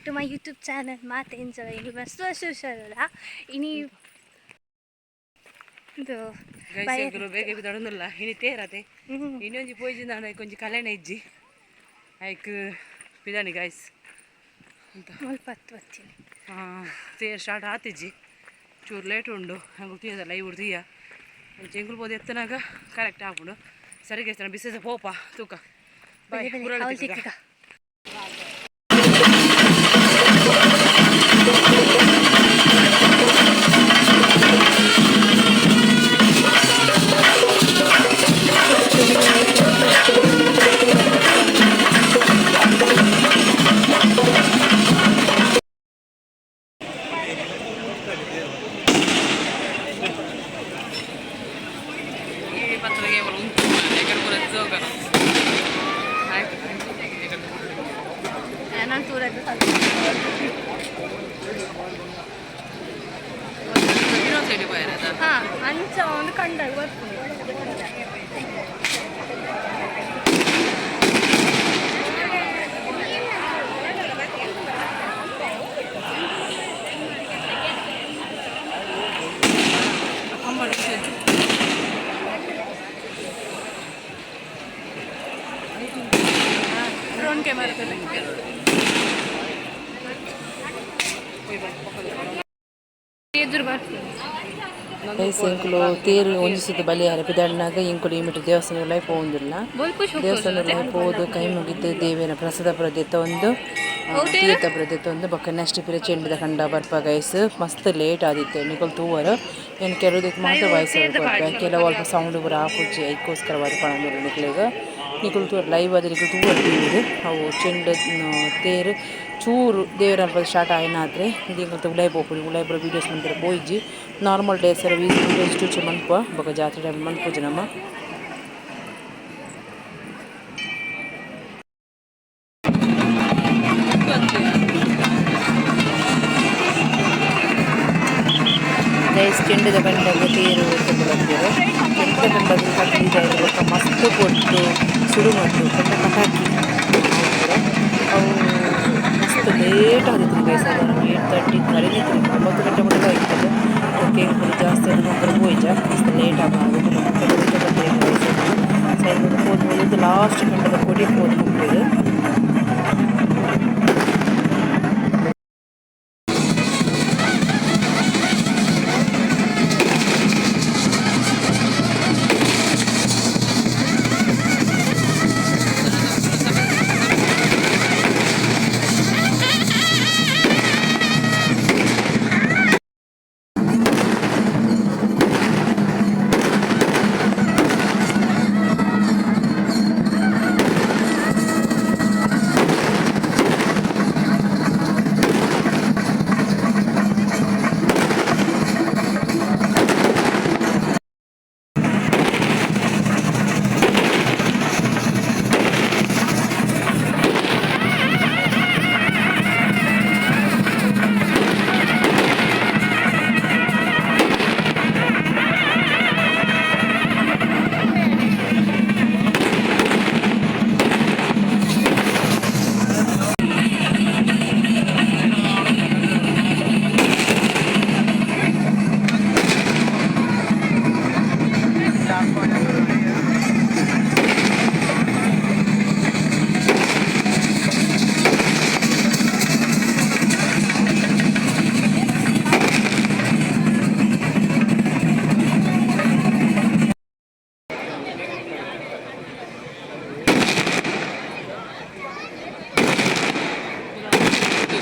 Back to my YouTube channel. ಮಾತೆ ಎಂಚಲ ಇನಿ ಮಸ್ತ್ ಹುಷಾರಲ್ಲ ಇನಿ ಇದು. ಗೈಸ್, ಎಂಕುಲು ಬೇಗ ಬಿದಡೊಂದುಲ್ಲ. ಇನಿ ತೇರತೆ. ಇನ್ನೊಂಜಿ ಪೋಯಿಜಿಂದಾಂಡ ಐಕೊಂಜಿ ಕಲೆನ ಇಜ್ಜಿ. ಐಕ್ ಪಿದಾನಿ ಗೈಸ್. ಮುಲ್ಪ ಹತ್ತು ಬತ್ತಿನಿ. ತೇರ್ ಸ್ಟಾರ್ಟ್ ಆತಿಜ್ಜಿ, ಚೂರು ಲೇಟ್ ಉಂಡು. ಎಂಕುಲು ತೀಯದ ಲೈವ್ ತೀಯ. ಅಂಚ ಎಂಕುಲು ಪೋದು ಎತ್ತನಾಗ ಕರೆಕ್ಟ್ ಆಪುಂಡು. ಸರಿ ಗೈಸ್, ಬಿಸೆಸ ಪೋಪ ತೂಕ. ಬಾಯ್. ಬಲೆ ಬಲೆ, ಅವ್ಲು ತಿಕ್ಕುಗ. ಈ ಪತ್ರಗೆ ಉಂಟು ಎಕಡೆ ಪೂರ ಜೋಗ ಆಯ್ತು. ನಾನು ತೂರದ್ದು ಸ್ವಲ್ಪ. ಇನ್ನೊಂದು ಸೈಡ್ ಪೋಯರದ. ಹಾ, ಅಂಚ ಒಂದು ಕಂಡಾಗ ಬರ್ಪುಂಡು. ಕಂಬಳ. Drone camera. ಎದುರು ಬರ್ತದೆ. ಗೈಸ್, ಎಂಕುಲು ತೇರು ಒಂಜಿ ಬಲಿಯಾರ ಪಿದಾಡಿನಾಗ ಎಂಕುಲು ಈ ಮಿಟ್ಟು ದೇವಸ್ಥಾನ ಪೋವೊಂದುಲ್ಲ. ದೇವಸ್ಥಾನ ಪೋದು ಕೈ ಮುಗಿದು ದೇವಿನ ಪ್ರಸಾದ ಪೂರ ದೆತ್ತೊಂದು, ತೀರ್ಥ ಪೂರ ದೆತ್ತೊಂದು, ಬೊಕ್ಕ ನೆಕ್ಸ್ಟ್ ಪಿರ ಚೆಂಡಿದ ಕಂಡ ಬರ್ಪ. ಗೈಸ್, ಮಸ್ತ್ ಲೇಟ್ ಆದಿತ್ತು. ನಿಕುಲು ತೂವರ್, ಏನು ಕೆಲವುದಕ್ಕೆ ಮಾತ್ರ ವಾಯ್ಸ್ ಕೊರ್ಪೆ. ಕೆಲವು ಅಲ್ಪ ಸೌಂಡ್ ಪೂರ ಆಪುಜಿ. ಐಕ್ಕೋಸ್ಕರವಾದ ಪಣೊಂದುಲ್ಲ ನಿಕ್ಲೆಗ್. ನಿಕುಲು ತೂವರ್, ಲೈವ್ ಆದ್ ನಿಕುಲು ತೂವರ್ ಟಿವಿಡ್. ಅವು ಚೆಂಡು ತೇರು ಚೂರು ದೇವರ ಅಲ್ಪ ಸ್ಟಾರ್ಟ್ ಆಯಿನಾದ್ರೆ ಎಂಕುಲು ಉಲಾಯಿ ಪೋಪುನಿ. ಉಲಾಯಿ ಪೂರ ವೀಡಿಯೋಸ್ ಮಂತೆರೆ ಪೋಯಿಜಿ. ನಾರ್ಮಲ್ ಡೇಸ್ ವೀಡಿಯೋಸ್ ಟೂಚೆ ಮನ್ಪುವ. ಬೊಕ ಜಾತ್ರೆ ಟೈಮ್ ಮನ್ಪುಜಿ ನಮ. ಗೈಸ್, ಚೆಂಡಿದ ಕಂಡಗ ತೇರು ಬತ್ತೆರ್. ಚೆಂಡಿದ ಕಂಡಗ ಕಟ್ಟಿ ಬೊಕ್ಕ ಮಸ್ತ್ ಪೊರ್ತು ಸುರು ಮಲ್ತು ಪಂಡ ಪಟಾಕಿ ಅವು. ಮಸ್ತ್ ಲೇಟ್ ಆದಿತ್ತು ಗೈಸ್. ಅದು 8:30 ಕರಿದಿತ್ತು, 9 ಗಂಟೆ ಮುಟ್ಟ ಇತ್ತದು. ಓಕೆ, ಎಂಕುಲು ಜಾಸ್ತಿ ಅದು ಗೊಬ್ಬರ ಪೋಯಿಜ. ಮಸ್ತ್ ಲೇಟ್ ಆಗ ಸೈಡ್ ಪೋದು ಪೋದು ಲಾಸ್ಟ್ ಕಂಡದ ಕೊಡಿ ಪೋದು ಮುಗ್ದೆರ್.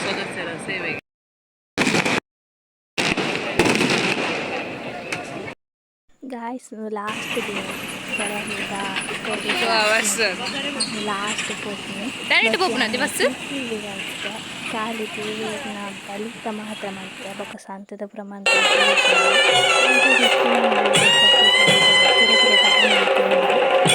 ಸದಸ್ಯರ ಸೇವೆಗೆ. ಗಾಯ್ಸ್, ಲಾಸ್ಟ್ ಲಾಸ್ಟ್ ಪೋಪುನಿ. ಡೈರೆಕ್ಟ್ ಪೋಪುನಂತೆ ಬಸ್. ಖಾಲಿ ದೇವೆರ್ನ ಬಲಿತ ಮಾತ್ರ ಮಲ್ತೆ. ಬೊಕ್ಕ ಸಂತದ ಪೂರ ಮಂತ್ ಪಿರ ಪಿರ.